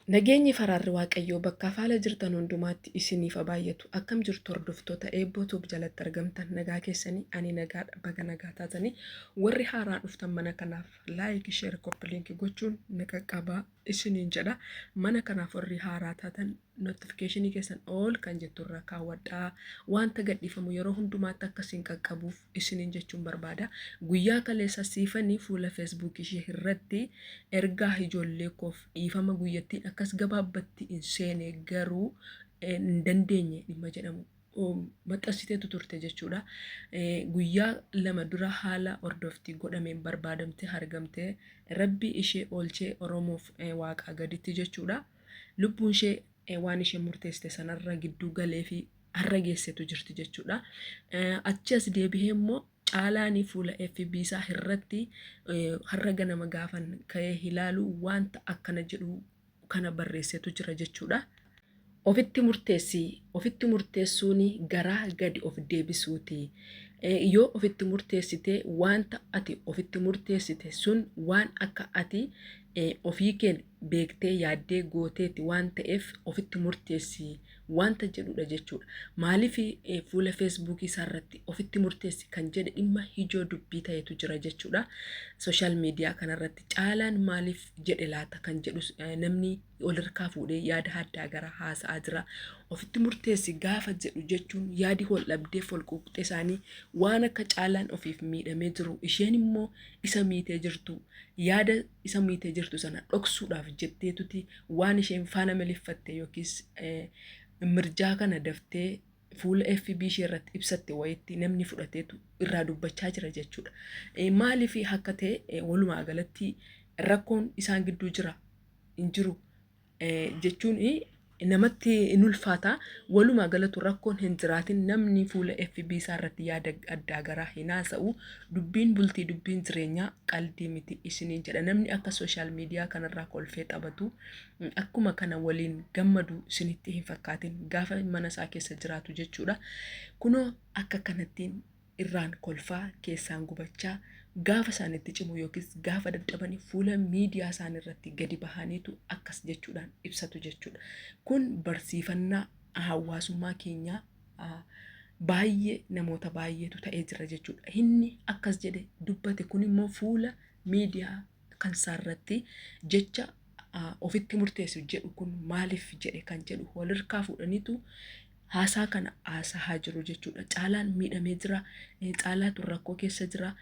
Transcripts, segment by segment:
Nageenyi faraarri Waaqayyoo bakkaaf haala jirtan hundumaatti isiniif haa baay'atu. Akkam jirtu hordoftoota Eebboo Tube jalatti argamtan nagaa keessanii ani nagaadha baga nagaa taatanii warri haaraa dhuftan mana kanaaf like share copy link gochuun na qaqqabaa isiniin jedha. Mana kanaaf warri haaraa taatan notification keessan all kan jettu irra kaawwadhaa wanta gadhiifamu yeroo hundumaatti akka isin qaqqabuuf isiniin jechuun barbaada. Guyyaa kaleessa Siifanii fuula Facebook ishee irratti ergaa ijoollee koof dhiifama guyyattiin akkas gabaabbatti hin seene garuu hin dandeenye dhimma jedhamu maxxansiteetu turte jechuudha. Guyyaa 2 dura haala hordoftii godhameen barbaadamtee argamtee Rabbi ishee oolchee Oromoof waaqaa gaditti jechuudha. Lubbuun ishee waan isheen murteessite sanarra gidduu galeefi har'a geessetu jirti jechuudha. Achi as deebihee immoo Caalaani fuula FB isaa irratti har'a ganama gaafan ka'ee ilaalu wanta akkana jedhu kana barreessetu jira jechuudha. Ofitti murteessi. Ofitti murteessuun garaa gadi of deebisuuti. Yoo ofitti murteessite wanta ati ofitti murteessite sun waan akka ati ofii keen beektee yaaddee gooteeti waan ta'eef ofitti murteessi wanta jedhudha jechuudha. Maaliif fuula feesbuukii isaa irratti ofitti murteessi kan jedhe dhimma ijoo dubbii ta'etu jira jechuudha. Sooshaal miidiyaa kanarratti caalaan maaliif jedhe laata kan jedhus namni wal harkaa fuudhee yaada addaa gara haasa'aa jira. Ofitti murteessi gaafa jedhu jechuun yaadi wal dhabdeef wal quuqxee isaanii waan akka caalaan ofiif miidhamee jiru isheen immoo isa miitee jirtu yaada isa miitee jirtu sana dhoksuudhaaf jetteetuti waan isheen faana miliffatte yookiis mirjaa kana daftee fuula FB ishee irratti ibsatte wayitti namni fudhateetu irraa dubbachaa jira jechuudha. Maaliif akka ta'e walumaa galatti rakkoon isaan gidduu jira hin jiru jechuun namatti hin ulfaata. Walumaa galatu rakkoon hin jiraatin namni fuula FB isaa irratti yaada addaa garaa hin haasa'u. Dubbiin bultii dubbiin jireenyaa qaldii miti isiniin jedha. Namni akka sooshaal miidiyaa kanarraa kolfee taphatu akkuma kana waliin gammadu isinitti hin fakkaatin gaafa mana isaa keessa jiraatu jechuudha. Kunoo akka kanattiin irraan kolfaa keessaan gubachaa gaafa isaan itti cimu yookiis gaafa dadhabani fuula miidiyaa isaan irratti gadi bahaniitu akkas jechuudhaan ibsatu jechuudha. Kun barsiifannaa hawaasummaa keenyaa baay'ee namoota baay'eetu ta'ee jira jechuudha. Inni akkas jedhe dubbate kun immoo fuula miidiyaa kan isaarratti jecha ofitti murteessu jedhu kun maaliif jedhe kan jedhu walirkaa fuudhaniitu haasaa kana haasahaa jiru jechuudha. Caalaan miidhamee jira. Caalaatu rakkoo keessa jira.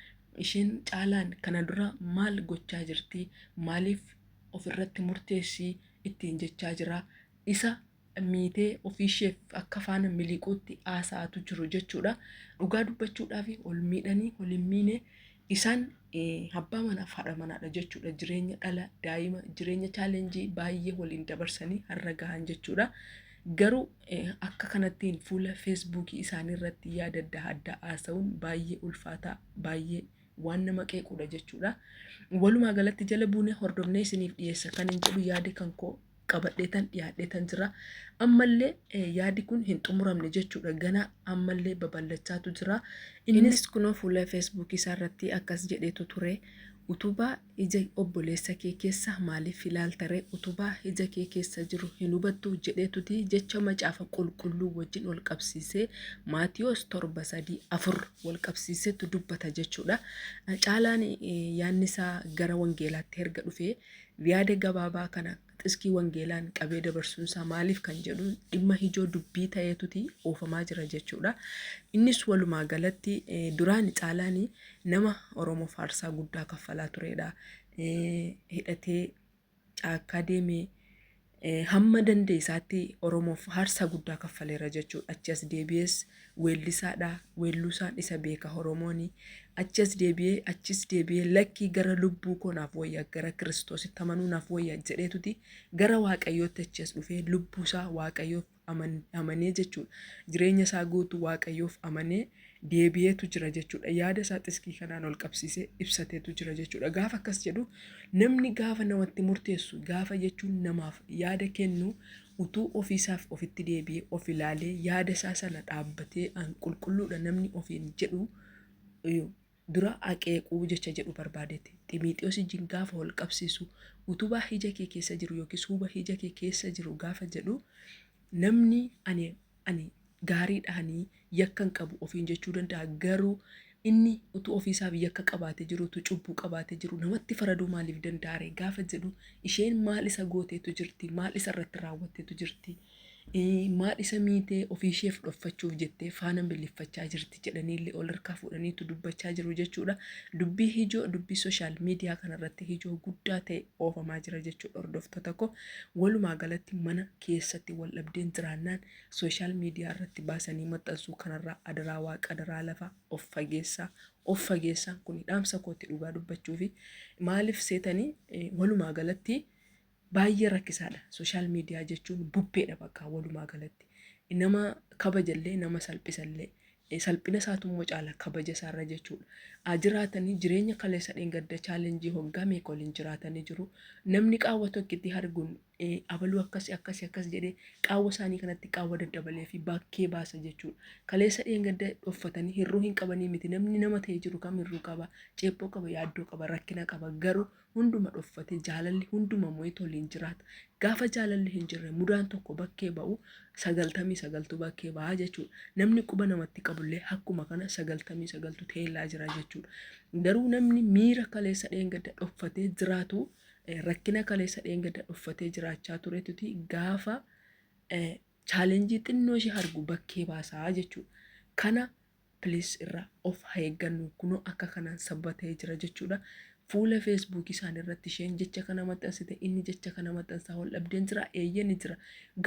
Isheen caalaan kana dura maal gochaa jirti? Maaliif ofirratti murteessi ittiin jechaa jira? Isa miitee ofiisheef akka faana miliquutti haasa'atu jiru jechuudha. Dhugaa dubbachuudhaaf ol miidhanii ol hin miine isaan abbaa manaaf haadha manaadha jechuudha. Jireenya dhala daa'ima jireenya chaalenjii baay'ee waliin dabarsanii har'a gahan jechuudha. Garuu akka kanattiin fuula feesbuukii isaanii irratti yaada adda addaa haasa'uun baay'ee ulfaataa baay'ee waan nama qeequudha jechuudha. Walumaa galatti jala buunee hordofnee isiniif dhiyeessa kan hin jedhu yaadi kan koo qabadheetan dhiyaadheetan jira. Ammallee yaadi kun hin xumuramne jechuudha. Gana ammallee babal'achaatu jira. Innis kunoo fuula feesbuukii isaa irratti akkas jedheetu ture. Utubaa ija obboleessa kee keessa maaliif ilaalta ree? Utubaa ija kee keessa jiru hin hubattuu? jedheetuti jecha macaafa qulqulluu wajjin wal qabsiisee Maatiyoos 7 3 4 wal qabsiisetu dubbata jechuudha. Caalaan yaadni isaa gara wangeelaatti erga dhufee yaada gabaabaa kana xiskii wangeelaan qabee dabarsuun isaa maaliif kan jedhu dhimma ijoo dubbii ta'eetuti oofamaa jira jechuudha. Innis walumaa galatti duraan Caalaan nama Oromoo faarsaa guddaa kaffalaa turedha. Hidhatee caakkaa deemee hamma danda'e isaatti Oromoof haarsaa guddaa kaffaleera jechuudha. Achi as deebi'ees weellisaadha. Weelluusaan isa beeka Oromooni. Achi as deebi'ee achis deebi'ee lakkii gara lubbuu koo naaf wayya gara Kiristoositti amanuu naaf wayya jedheetuti gara Waaqayyootti achi as dhufee lubbuu isaa Waaqayyoof amanee jechuudha. Jireenya isaa guutuu Waaqayyoof amanee deebi'eetu jira jechuudha. Yaada isaa xiskii kanaan ol qabsiisee ibsateetu jira jechuudha. Gaafa akkas jedhu namni gaafa namatti murteessu gaafa jechuun namaaf yaada kennu utuu ofiisaaf ofitti deebi'ee of ilaalee yaada isaa sana dhaabbatee an qulqulluudha namni ofiin jedhu Dura aqeequu jecha jedhu barbaadeeti. Ximiixiyoos wajjin gaafa wal qabsiisu utubaa ija kee keessa jiru yookiis huuba ija kee keessa jiru gaafa jedhu, namni ani gaariidhaanii yakka hin qabu ofiin jechuu danda'a, garuu inni utuu ofiisaaf yakka qabaatee jiru, utuu cubbuu qabaatee jiru namatti faraduu maaliif danda'are gaafa jedhu, isheen maal isa gooteetu jirti, maal isa irratti raawwatteetu jirti, maal isa miitee ofiisheef dhoffachuuf jettee faana biliffachaa jirti jedhaniillee ol harkaa fuudhaniitu dubbachaa jiru jechuudha. Dubbii ijoo, dubbii social media kanarratti ijoo guddaa ta'e oofamaa jira jechuudha, hordoftoota koo. Walumaa galatti mana keessatti wal dhabdeen jiraannaan social media irratti baasanii maxxansuu kanarraa adaraa waaqa, adaraa lafa, of fageessaa, of fageessaa. Kun dhaamsa kootti dhugaa dubbachuu fi maaliif seetanii, walumaa galatti baay'ee rakkisaadha. Social media jechuun bubbeedha bakka walumaa galatti. Nama kabajallee nama salphisallee, salphina isaatu immoo caala kabaja isaarra jechuudha. Jiraatanii jireenya kaleessa dheengadda challenge hoggaa meeqa waliin jiraatanii jiru. Namni qaawwa tokkitti arguun abaluu akkasii akkasii akkas jedhee qaawwa isaanii kanatti qaawwa daddabalee fi bakkee baasa jechuudha. Kaleessa dheengadda dhoffatanii hirruu hin qabanii miti. Namni nama ta'ee jiru kam hirruu qaba, ceephoo qaba, yaaddoo qaba, rakkina qaba, garuu hunduma dhoffate jaalalli hunduma mo'eetu waliin jiraata. Gaafa jaalalli hin jirre mudaan tokko bakkee ba'u 99tu bakkee ba'a jechuudha. Namni quba namatti qabullee akkuma kana 99tu teellaa jira jechuudha. Garuu namni miira kaleessa dheengadda dhoffatee jiraatu, rakkina kaleessa dheengadda dhoffatee jiraachaa turetuti gaafa challenge xinnoo ishee argu bakkee baasaa jechuudha. Kana please irraa of haa eeggannu. Kunoo akka kanaan sababa ta'ee jira jechuudha. Fuula Feesbuukii isaanii irratti isheen jecha kana maxxansite, inni jecha kana maxxansaa, wal dhabdeen jira, eeyyee ni jira.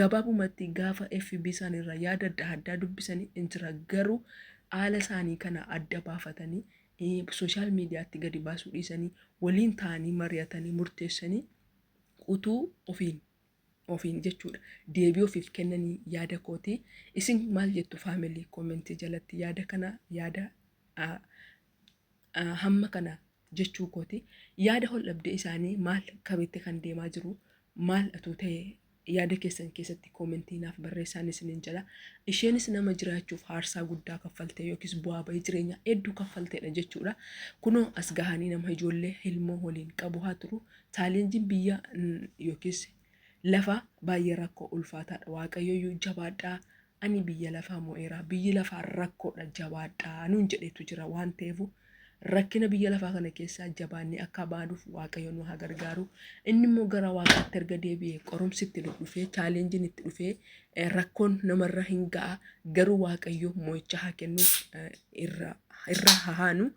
Gabaabumatti gaafa FB isaanii irraa yaada adda addaa dubbisanii hin jira, garuu haala isaanii kana adda baafatanii social mediatti gadi baasuu dhiisanii waliin ta'anii mari'atanii murteessanii utuu ofiin ofiin jechuudha deebii ofiif kennanii yaada kooti. Isin maal jettu family? Comment jalatti yaada kana, yaada hamma kana jechuu kooti. Yaada wal dhabdee isaanii maal kamitti kan deemaa jiru maal atuu ta'e, yaada keessan keessatti comment naaf barreessaan isiniin jedha. Isheenis nama jiraachuuf aarsaa guddaa kaffaltee yookiis bu'aa bahii jireenyaa hedduu kaffalteedha jechuudha. Kunoo as gahanii nama ijoollee ilmoo waliin qabu haa turu. Challengeiin biyya yookiis lafa baay'ee rakkoo ulfaataadha. Waaqayyoyyuu "Jabaadhaa, ani biyya lafaa mo'eera, biyyi lafaa rakkoodha, jabaadhaa" nuun jedhetu jira waan ta'eef, rakkina biyya lafaa kana keessaa jabaannee akka baanuuf Waaqayyo nu haa gargaaru. Inni immoo gara Waaqaatti erga deebi'ee qorumsi itti dhufee, challengeiin itti dhufee, rakkoon namarra hin ga'a, garuu Waaqayyo mo'icha haa kennuuf, irra haa haanu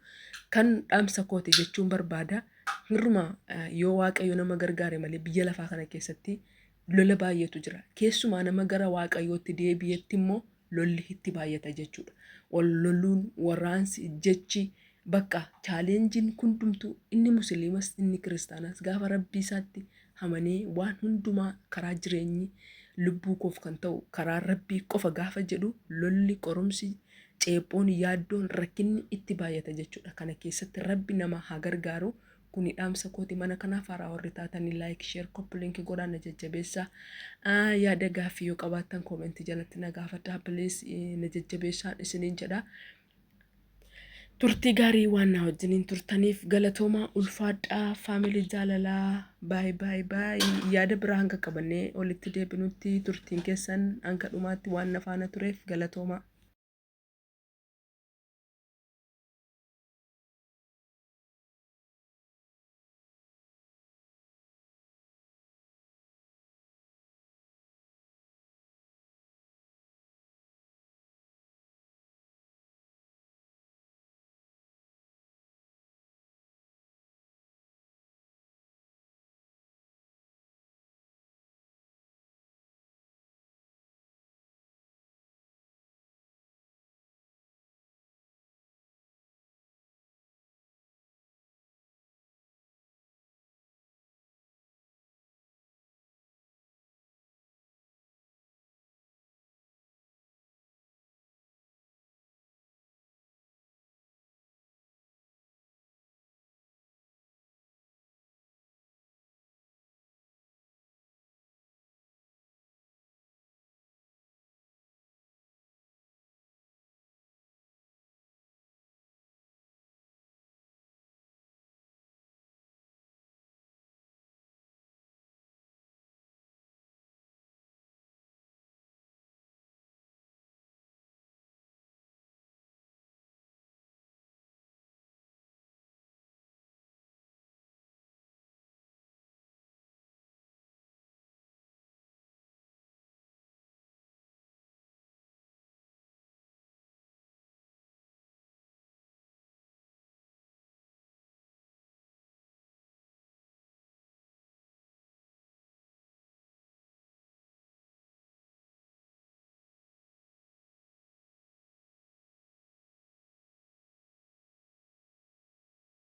kan dhaamsa kooti jechuun barbaada. Hirruma yoo Waaqayyo nama gargaare malee biyya lafaa kana keessatti lola baay'eetu jira. Keessumaa nama gara Waaqayyootti deebi'etti immoo lolli itti baay'ata jechuudha. Wal loluun, waraansi, jechi, bakka challengeiin hundumtuu, inni musliimas inni kiristaanas gaafa Rabbii isaatti amanee waan hundumaa karaa jireenyi lubbuu koof kan ta'u karaa Rabbii qofa gaafa jedhu, lolli, qorumsi, ceephoon, yaaddoon, rakkinni itti baay'ata jechuudha. Kana keessatti Rabbi nama haa gargaaru. Kuni dhaamsa kooti. Mana kanaaf haaraa warri taatanii like, share, copy link godhaa na jajjabeessaa. Yaada gaaffii yoo qabaattan comment jalatti na gaafadhaa, please na jajjabeessaan isiniin jedha. Turtii gaarii waan na wajjiniin turtaniif galatoomaa, ulfaadhaa family jaalalaa. Bye bye bye. Yaada biraa hanga qabannee walitti deebinutti turtiin keessan hanga dhumaatti waan na faana tureef galatoomaa.